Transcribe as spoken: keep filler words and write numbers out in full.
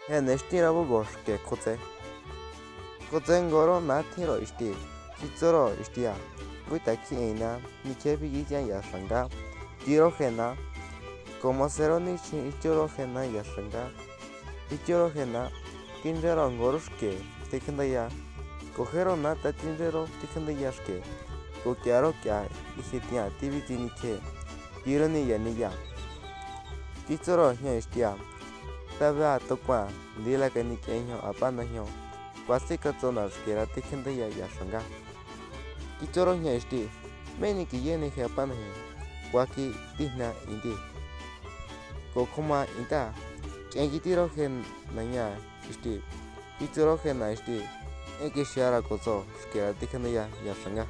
Hene esti rabo goske kotse. Kotse ngoro na tiro esti. Kitsoro esti ya. Bui taki ena. Ni kepi gijan ya sanga. Tiro hena. Komasero ni chin itiro hena ya sanga. Itiro hena. Kinjero ngoroske. Tekenda ya. Kohero na ta tinjero tekenda ya ske. Kokiaro kya. Ise tia tibi tini ke. Tiro ni ya ni ya. Kitsoro hya esti ya. Tabe atokwa, dila kani kenyo apana hyo. Kwasi katso na skera tekenda ya ya sanga. Kitsoro hya esti. Meni ki yene he apana he. Kwaki tihna indi. Kokoma inta. Kenki tiro he na ya esti. Kitsoro he na esti. Eke siara kotso skera tekenda ya ya sanga.